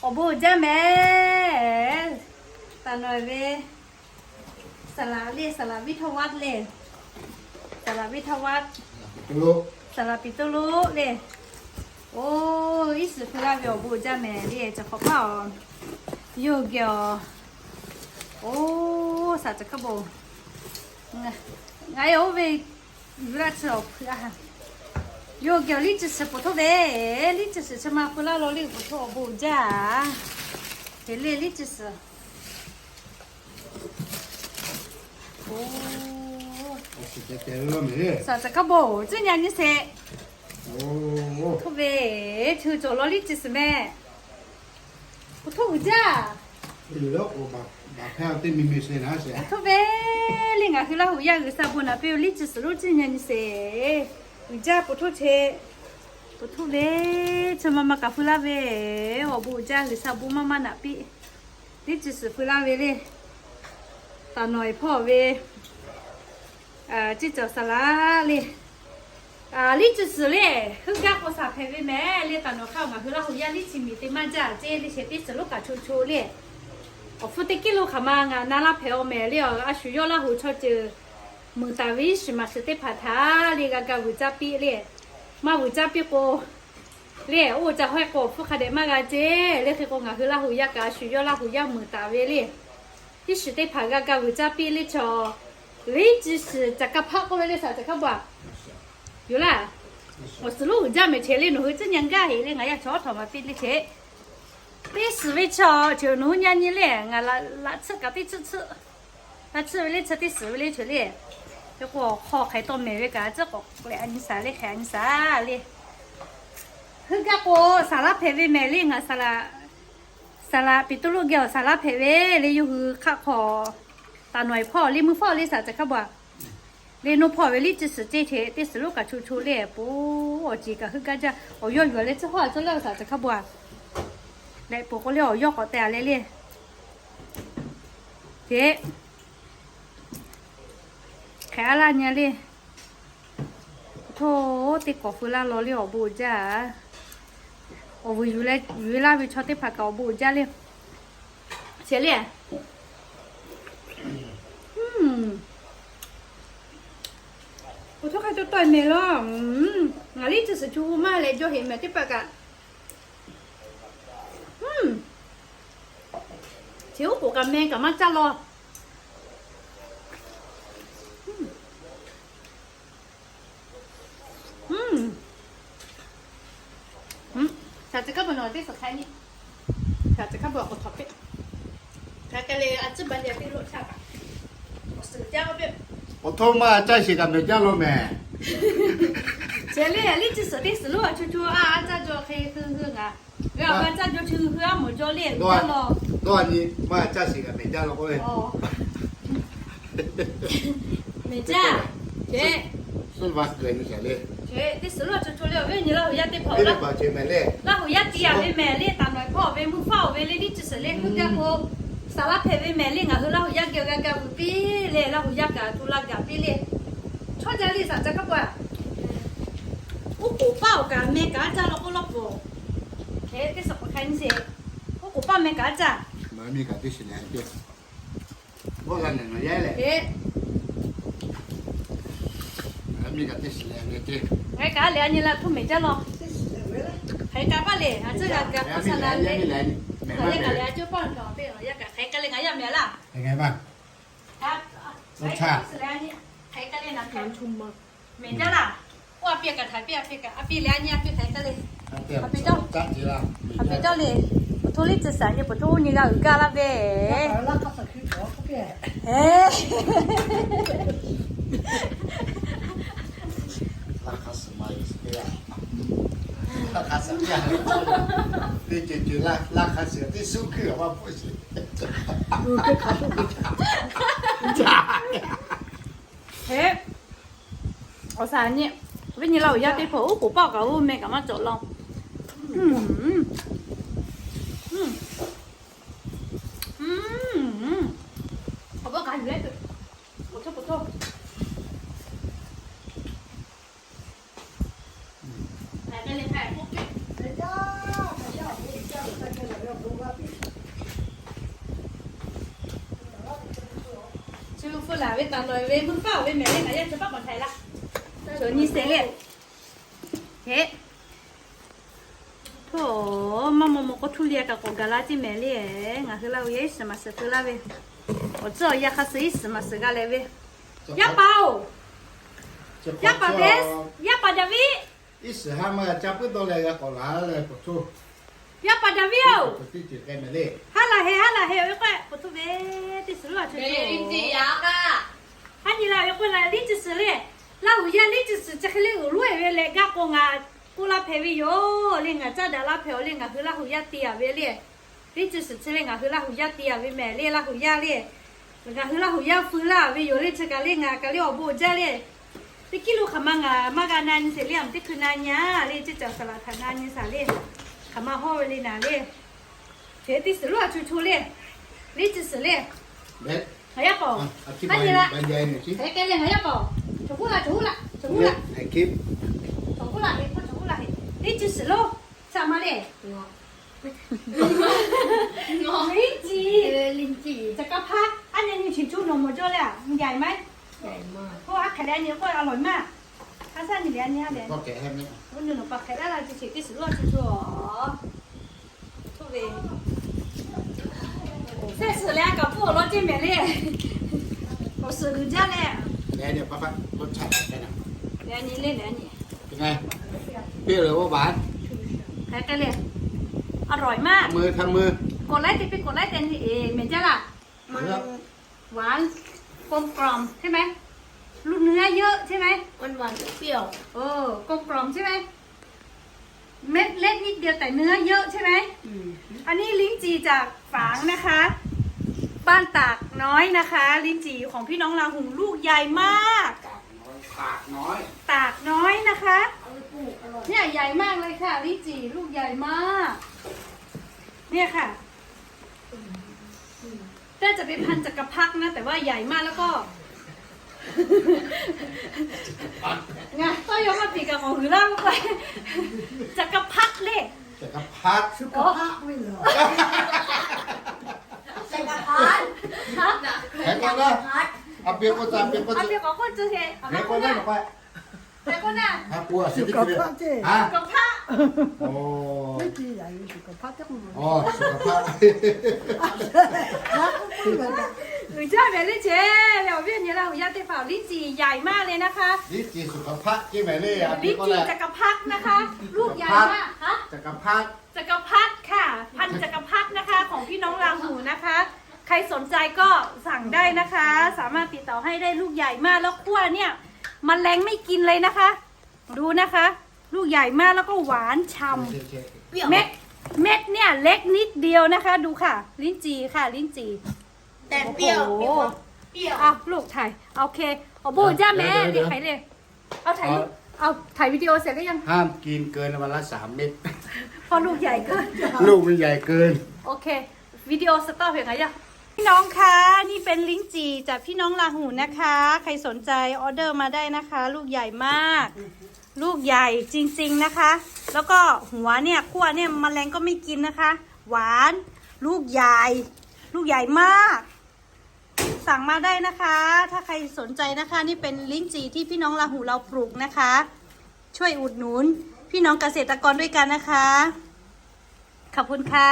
Awˬ bon uiˍ jaˇ mehˍ. Taˍ nawˬ ve saˍ laˍ le, saˍ laˍ viˇ htawˇ vaˇ le, saˍ laˍ viˇ htawˇ vaˇ, saˍ laˍ piˍ toˆ loˆ le. Oˇ, iˉ shiˍ hpu laˇ ve awˬ bon uiˍ jaˇ mehˍ le, chi hk'awꞈ hpaˇ awˬ, yawˇ hui geh awˬ, oˇ, saˍ caˬ hkaˇ bon, ngaˬ e oˇ ve yuˬ laˇ chi awˬ hpu a ha. Yawˇ hui geh awˬ liˇ chi suhˍ poˬ htoˇ ve, liˇ chi suhˍ chi ma hpu laˇ law le, poˬ htoˇ awˬ bon uiˍ jaˇ. Hk'e le liˇ chi suhˍ. Oˇ, saˍ caˬ hkaˇ bon tcuhˉ nyi nyi sheˍ. Htoˇ ve, chi cawˬ law liˇ chi suhˍ mehˍ. Poˬ htoˇ uiˍ jaˇ. Poˬ htoˇ ve le, ngaˬ hui Laˇ huˍ yaˇ G'uiˬsha bon naꞈ piˇ ve liˇ chi suhˍ lonˉ tcuhˉ nyi nyi sheˍ. Uiˍ jaˇ poˬ htoˇ che. Poˬ htoˇ ve, chi ma ma kaꞈ hpu laˇ ve, awˬ bon uiˍ jaˇ G'uiˬsha bon maˇ maˇ naꞈ piˇ. Liˇ chi suhˍ hpu laˇ ve le. Taˍ nawˬ e hpawˇ ve, ciˇ cawˬ saˍ laˍ le. Liˇ chi suhˍ le, heuˆ gaˇ k'o saˍ hpehꞈ ve mehˍ le. Taˍ nawˬ hk'aˇ ngaˬ hui Laˇ huˍ yaˇ liˇ chi miˬ te maˇ jaˇ ceˇ le, shehˍ teˇ suhˍ lonˉ kaꞈ cho cho le. Awˬ hpfuhˇ teˇ kiˇ lo hk'aˬ ma ngaˬ na laˇ hpehꞈ aw mehˍ le, a shu yawˇ Laˇ huˍ chaw ceuˬ muiˬ taˍ ve iˉ shiˍ maˬ shiˍ teˇ hpaˍ htaꞈ le g'a ga vuiˬ caˇ piˇ le. Maˇ vuiˬ caˇ piˇ k'o le, oˇ ca hawehˇ k'o awˬ hpfuhˇ hk'a dehꞈ maˇ g'a ceˇ le. Hk'e k'o ngaˬ hui Laˇ huˍ yaˇ kaꞈ a shu yawˇ Laˇ huˍ yaˇ muiˬ taˍ ve le. Iˉ shiˍ teˇ hpaˍ g'a ga vuiˬ caˇ piˇ le chaw. Liˇ chi suhˍ caˬ kaˇ hpaˆ k'oˆ ve le, saˍ caˬ hkaˇ bon a. Yoˬ laˇ. Awˬ suhˍ lonˉ uiˍ jaˇ mehˍ che le, nawˬ hui tcuhˉ nyi gaˇ heˍ le, ngaˬ yaˇ chaw htawꞈ ma piˇ le che. Teˇ suhˍ ve chaw che nawˬ hui nyi nyi le, ngaˬ laꞈ tsuhˆ kaꞈ teˇ tsuhˆ tsuhˆ. Laꞈ tsuhˆ ve le, chi teˇ suhˍ ve le che le. Hk'e k'o awˬ hk'aw hk'aˬ hk'e taw mehˍ ve kaꞈ tcuhˉ k'awꞈ leh a nyi saˍ le, hk'e a nyi saˍ le. Heuˆ gaˇ k'o saˍ laˍ hpehꞈ ve mehˍ le, ngaˬ saˍ laˍ, saˍ laˍ piˍ toˆ loˆ geh awˬ saˍ laˍ hpehꞈ ve le. Yawˇ hui hk'aˆ hk'aw taˍ nawˬ e hpawˇ le, mvuhˇ hpawˇ le, saˍ caˬ hkaˇ bon a. Le nawˬ hpawˇ ve liˇ chi suhˍ ceˇ che, teˇ suhˍ lonˉ kaꞈ cho cho le, poˬ awˬ ceˬ kaꞈ heuˆ gaˇ jaˇ. Awˬ yawˇ yuˬ a leh tcuhˉ hawˉ a cawˇ le, saˍ caˬ hkaˇ bon a. Leh poˬ k'o le awˬ yawˇ k'awꞈ te a leh le. Hk'e hk'e a laˇ nyi le. Htoˇ, teˇ kawˍ hpu laˇ law le awˬ bon uiˍ jaˇ. Awˬ vuiˬ yuˬ leh yuˬ e laˇ ve chaw teˇ hpaˍ kaꞈ awˬ bon uiˍ jaˇ le. Che le. Poˬ htoˇ hk'a cawˇ tawˆ e mehˍ law. Ngaˬ liˇ chi suhˍ chu maˇ leh jawˇ heˍ mehˍ teˇ hpaˍ kaꞈ. Chi uˉ k'oˍ kaꞈ meh kaꞈ maˇ caˇ law. Saˍ caˬ hkaˇ bon nawˬ teˇ suhˍ hk'a nyi. Saˍ caˬ hkaˇ bon k'awꞈ htawnˍ piˇ. Hk'a hk'e le a ciˉ ba le teˇ lo chaˇ kaꞈ. Awˬ suhˍ jaˇ k'oˆ piˇ. Awˬ htoˇ maˇ caˇ sheˍ kaꞈ mehˍ jaˇ law mehˍ. Che le, liˇ chi suhˍ teˇ suhˍ lonˉ a chu chu a a caˇ jaw hk'e hui hui ngaˬ. G'a g'a caˇ jaw chu hui a mawˬ jaw le mehˍ jaˇ law. Dawˇ a nyi maˇ caˇ sheˍ kaꞈ mehˍ jaˇ law k'oˆ ve. Mehˍ jaˇ. Che, suhˉ va leh nyi shaˍ le. Che, teˇ suhˍ lonˉ a chu chu le awˬ viˉ nyi Laˇ huˍ yaˇ teˇ hpaˍ awˬ laˇ. Laˇ huˍ yaˇ ti a ve mehˍ le, taˍ nawˬ e hpawˇ ve mvuhˇ hpawˇ ve le liˇ chi suhˍ le heuˆ gaˇ k'o, saˍ laˍ hpehꞈ ve mehˍ le, ngaˬ hui Laˇ huˍ yaˇ geh g'a ga vuiˬ piˇ le, Laˇ huˍ yaˇ kaꞈ tu la gaˬ piˇ le. Chaw jaˇ le saˍ caˬ hkaˇ bon a. Uˉ k'oˍ paˆ awˬ kaꞈ meh kaꞈ a caˇ law k'oˆ law poˬ. Teˇ suhˍ k'awꞈ hk'a nyi sheˍ. Uˉ k'oˍ paˆ meh kaꞈ a caˇ. Maˇ miˇ kaꞈ teˇ shiˍ leh a caˇ. Bawˆ la nehˬ ma yaˇ leh. Maˇ miˇ kaꞈ teˇ shiˍ leh a caˇ. Hk'e kaꞈ le a nyi la htoˇ mehˍ jaˇ law. Hk'e kaꞈ paˆ le a tcuhˉ g'a ga k'oˆ sa la le. Yaˇ kaꞈ le a cawˇ paˆ kaꞈ teˇ yaˇ kaꞈ hk'e kaꞈ le ngaˬ yaˇ mehˍ laˇ. Hk'e kaꞈ le ngaˬ yaˇ mehˍ laˇ. Mehˍ jaˇ laˇ. Oˇ a piˇ kaꞈ htaꞈ piˇ, a piˇ kaꞈ a piˇ leh a nyi a piˇ htaꞈ kaꞈ le. A piˇ jaˇ. A piˇ jaˇ le. Poˬ htoˇ liˇ tcuh saˍ nyi poˬ htoˇ nyi g'a uiˍ gaˇ laˇ ve. Laˇ hk'a suhˍ ma yoˬ. Laˇ hk'a suhˍ teˇ laˇ hk'a suhˍ teˇ suˉ hkuiˇ a maˇ bvuhˆ sheˍ. Hk'e, awˬ saˍ nyi, viˉ nyi Laˇ huˍ yaˇ teˇ hpaˍ oˉ k'oˍ paˆ kaꞈ oˇ meh kaꞈ maˇ cawˬ law. Awˬ bawˆ kaꞈ yuˬ leh tuˬ, awˬ chawˇ k'oˍ htawˇ. Ve taˍ nawˬ ve mvuhˇ paˆ ve mehˍ le, ngaˬ yaˇ chi paˆ k'awꞈ htaiˍ laˇ. Chaw nyi se le. Heˆ. Hto, maˇ maw maw k'o htuˇ le kaꞈ k'awꞈ gaˬ la ceˇ mehˍ le. Ngaˬ hui Laˇ hu yaˇ iˉ shiˍ maˍ shiˍ keu laˇ ve, awˬ tcuhˉ awˬ yaˇ hk'aˇ suh iˉ shiˍ maˍ shiˍ g'a leh ve. Yaˇ paˍ-oˬ, yaˇ paˍ Best, yaˇ paˍ Daˍviˆ. Iˉ shiˍ haˉ maˇ g'a caˇ puiˉ dawˇ leh g'a k'awꞈ laˬ leh k'awꞈ hto. Yaˇ paˍ Daˍviˆ-oˬ, haˉ laˬ heh, haˉ laˬ heh ve k'o k'o hto ve teˇ suhˍ lo a chu haˉ nyi la ve k'o la liˇ chi suhˍ le. Laˇ hu yaˇ liˇ chi suhˍ chi hk'e le uiˍ loˉ-e ve leh gaˇ k'o ngaˬ k'oˆ laˇ hpehꞈ ve yoˬ le. Ngaˬ caˇ daꞈ laˇ hpehꞈ-oˬ le. Ngaˬ hui Laˇ hu yaˇ te-a ve le. Liˇ chi suhˍ chi le ngaˬ hui Laˇ hu yaˇ te-a ve mehˍ le. Laˇ hu yaˇ le, ngaˬ hui Laˇ hu yaˇ feu laˇ ve yoˬ le. Chi kaꞈ le ngaˬ kaꞈ le awˬ bon jaˇ le. Teˇ kiˉ lo hk'aˬ ma ngaˬ maˇ g'a na nyi sheˍ le. Aˬ teˇ hkui na nyi-a le, ceˇ caˬ saˍ laˍ htaꞈ na nyi shaˍ le. Hk'aˬ ma hawˇ ve le naˍ le. Hk'e teˇ suhˍ lo a chu chu le. Liˇ chi suhˍ le. Ngaˬ yaˇ paˍ, haˉ nyi la. Hk'e k'ai le ngaˬ yaˇ paˍ. Chaw huˉ la, chaw huˉ la, chaw huˉ la. Chaw huˉ la heh, chaw huˉ la heh. Liˇ chi suhˍ lo. Saꞈ ma le. Liˇ chi. Caˬ kaˍ hpaˆ. A nyi nyi chi chu nawˬ mawˬ jaw le a, ใหญ่ไหม? K'o a hk'aˬ le a nyi k'o a lawˬ maˇ. A shaˉ nyi le a nyi a le. Nawˬ pa hk'e la la chi chi teˇ suhˍ lo a chu chu-a. Ve, shehˆ suhˍ leh a kaꞈ pfuhˇ awˬ lawn ceˇ mehˍ le. Awˬ suhˍ g'uiˬ jaˇ le. Leh nyi le, leh nyi. Hk'e le, a lawˬ maˇ. กดไลค์ te piˇ กดไลค์ te nyi e mehˍ jaˇ laˇ. มัน หวาน กลมกล่อมใช่ไหม ลูกเนื้อเยอะใช่ไหม มันหวานเปรี้ยว เออ กลมกล่อมใช่ไหม เม็ดเล็กนิดเดียวแต่เนื้อเยอะใช่ไหม อืม อันนี้ลิ้นจี่จากฝางนะคะ บ้านตากน้อยนะคะ ลิ้นจี่ของพี่น้องลาหูลูกใหญ่มาก ตากน้อย ตากน้อย ตากน้อยนะคะ เอาไปปลูกอร่อย เนี่ยใหญ่มากเลยค่ะ ลิ้นจี่ลูกใหญ่มาก เนี่ยค่ะ น่าจะเป็นพันธุ์จักรพรรดินะ แต่ว่าใหญ่มากแล้วก็ ไง ต้องยอมรับผิดกับของหือล่าไป จักรพรรดิเลย จักรพรรดิ สุขภาพไม่เหรอ จักรพรรดิ ฮะ เดี๋ยวก่อนนะ เอาเปรียบคนจ่าย เปรียบคนจ่าย เอาเปรียบของคนจ่าย เดี๋ยวก่อนนะ เดี๋ยวก่อนนะ ဟာ ကိုယ်က สุขภาพ สิ ฮะ สุขภาพ อ๋อ ไม่ดีใหญ่ สุขภาพจักหน่อย อ๋อ สุขภาพ นะ ไม่เหมือนกัน อือ ใช่ไหม เล่นเชฟ เนี่ย เวียดนาม เราย่าเต้นเผา ลิ้นจี่ใหญ่มากเลยนะคะ ลิ้นจี่สุขภาพ ใช่ไหมเนี่ย ลิ้นจี่จักรพรรดินะคะ ลูกใหญ่มาก ฮะ จักรพรรดิ จักรพรรดิค่ะ พันธุ์จักรพรรดินะคะ ของพี่น้องลาหูนะคะ ใครสนใจก็สั่งได้นะคะ สามารถติดต่อให้ได้ ลูกใหญ่มาก แล้วคั่วเนี่ย แมลงไม่กินเลยนะคะ ดูนะคะ ลูกใหญ่มาก แล้วก็หวานฉ่ำ เปรี้ยว เม็ด เม็ดเนี่ยเล็กนิดเดียวนะคะ ดูค่ะ ลิ้นจี่ค่ะ ลิ้นจี่ แต่เปรี้ยว โอ้โห มีความเปรี้ยว อ่ะ ลูกถ่าย โอเค เอาโบ้จ้าแม่ เดี๋ยว เดี๋ยว เดี๋ยว ใครเนี่ย เอาถ่ายรูป เอา เอา ถ่ายวิดีโอเสร็จหรือยัง ห้ามกินเกินวันละสามเม็ด เพราะลูกใหญ่เกิน ลูกมันใหญ่เกิน โอเค วิดีโอสต็อปเพียงไงอะ พี่น้องคะ นี่เป็นลิ้นจี่จากพี่น้องลาหูนะคะ ใครสนใจออเดอร์มาได้นะคะ ลูกใหญ่มาก ลูกใหญ่จริงๆนะคะ แล้วก็หัวเนี่ย คั่วเนี่ย แมลงก็ไม่กินนะคะ หวาน ลูกใหญ่ ลูกใหญ่มาก สั่งมาได้นะคะ ถ้าใครสนใจนะคะ นี่เป็นลิ้นจี่ที่พี่น้องลาหูเราปลูกนะคะ ช่วยอุดหนุนพี่น้องเกษตรกรด้วยกันนะคะ ขอบคุณค่ะ